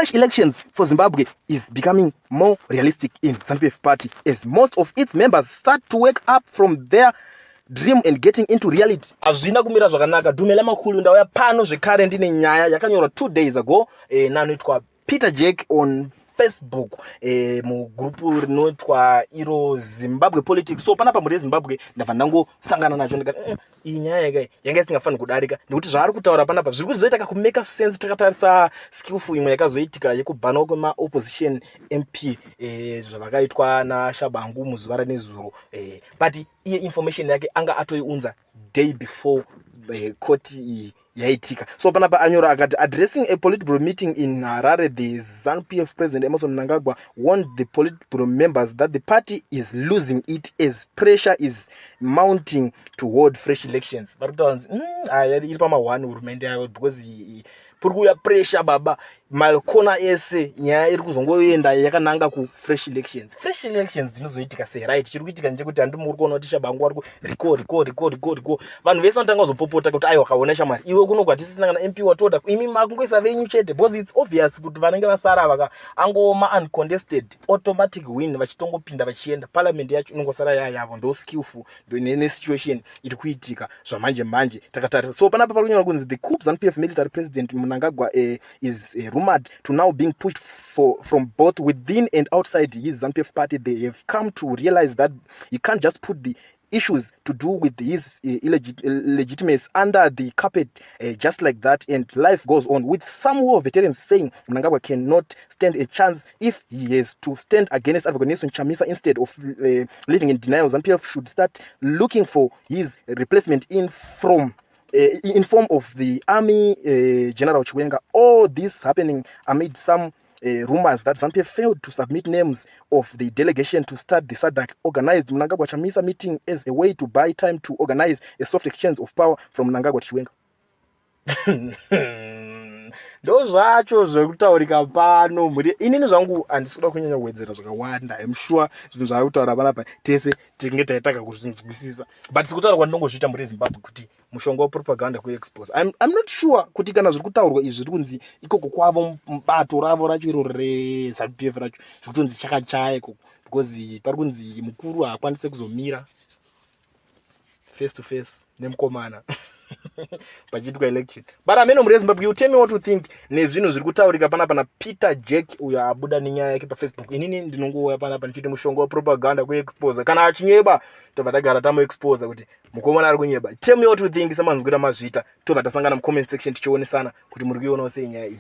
Fresh elections for Zimbabwe is becoming more realistic in ZANU-PF party as most of its members start to wake up from their dream and getting into reality. Hazvina kumira zvakanaka. Dhumela makhulu, ndauya pano zvekare ndine nyaya yakanyorwa 2 days ago nanoitwa Peter Jack on Facebook, mugurupu rinoitwa iro Zimbabwe Politics. So panapa, mhuri yeZimbabwe, ndabva ndangosangana nacho ndikati, iyi nyaya yakai yanga isingafaniri kudarika, nekuti zvaari kutaura panapa zviri kuzoita kakumake sense takatarisa skillful imwe yakazoitika yekubhanwa kwemaopposition MP, zvavakaitwa naTshabangu muzuva ranezuro. But iye information yake anga atoiunza day before court iyi yaitika. So panapa anyora akati, "Addressing a Politburo meeting in Harare, the ZANU-PF President Emmerson Mnangagwa warned the Politburo members that the party is losing it as pressure is mounting to hold fresh elections." Vari kutaura kunzi aya iri pama1 hurumende yavo because puri kuuya pressure baba makona ese. Nyaya iri kuzongoenda yakananga kufresh elections. Fresh elections dzinozoitika sei? Right, chiri kuitika ndechekuti handi muri kuona kuti Tshabangu ari kuriko riko riko riko riko. Vanhu vese vanotanga kuzopopota kuti aiwa, kaona shamwari, iwe kuno kwatisisina kana MP watoda, imi makungoisa venyu chete, because it's obvious kuti vanenge vasara vaka angoma uncontested automatic win, vachitongopinda vachienda parliament yacho inongosara yayavo. Ndo skillful nesituation iri kuitika zvamanje manje takatarisa. So panapa pari kunyora kunzi the coup ZANU-PF military president Mnangagwa is rumored to now being pushed from both within and outside his ZANU-PF party. They have come to realize that he can't just put the issues to do with his illegitimacy under the carpet just like that and life goes on, with some war veterans saying Mnangagwa cannot stand a chance if he has to stand against Advocate Nelson Chamisa. Instead of living in denial, ZANU-PF should start looking for his replacement in form of the army General Chiwenga. All this happening amid some rumors that ZANU-PF failed to submit names of the delegation to start the SADC organized Mnangagwa Chamisa meeting as a way to buy time to organize a soft exchange of power from Mnangagwa to Chiwenga. Ndo zvacho zvekutaurika pano, mhuri. Inini zvangu handisi kuda kunyanya kuwedzera zvakawanda. I'm sure zvinhu zvaari kutaura panapa tese tinge taitaka kuzvinzwisisa, but sikutaura kwandinongozviita, mhuri yeZimbabwe, kuti mushonga wepropaganda kuexpose. I'm not sure kuti kana zviri kutaurwa izvi zviri kunzi ikoko kwavo mubato ravo racho iro reZANU-PF racho zviri kutonzi chakachaya ikoko, because pari kunzi mukuru haakwanisi kuzomira face to face nemukomana pachiitwa election. But ameno, mhuri yeZimbabwe, you tell me what you think nezvinhu zviri kutaurika panapa naPeter Jack uyo abuda nenyaya yake paFacebook. Inini ndinongouya panapa ndichiti mushonga wepropaganda kuexposa. Kana achinyeba, tobva tagara tamuexposa kuti mukomana ari kunyeba. Tell me what you think semanzwira mazviita. Tobva tasangana mucomment section tichionesana kuti muri kuionawo sei nyaya iyi.